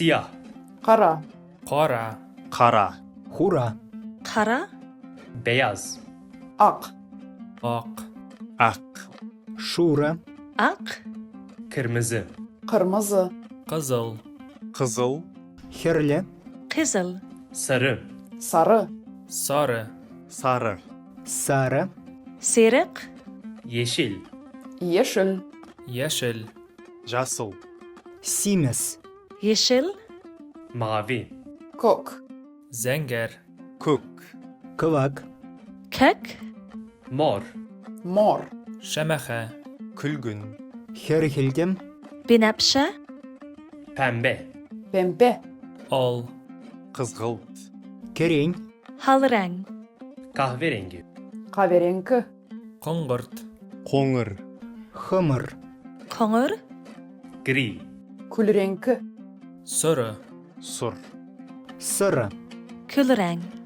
Siyah. Кара. Кара. Кара. Хура. Кара. Beyaz. Ак. Ак. Ак. Шурӑ. Ак. Kırmızı. Кырмызы. Кызыл. Кызыл. Хӗрлӗ. Кызыл. Sarı. Сары. Сары. Сары. Сарӑ. Сыйрык. Yeşil. Яшел. Яшел. Жасыл. Симӗс. Яшел. Mavi. Кок. Зәңгәр. Көк. Кӑвак. Көк. Mor. Мор. Шәмәхә. Күлгін. Хӗрхӗлтӗм. Бинәпшә. Pembe. Пемпе. Ал. Қызғылт. Кӗрен. Һалрәң. Kahverengi. Каверенке. Коңгырт. Қоңыр. Хӑмӑр. Коңыр. Gri. Күлрәнке. Соры. Сұр. Сӑрӑ. Көлрәң.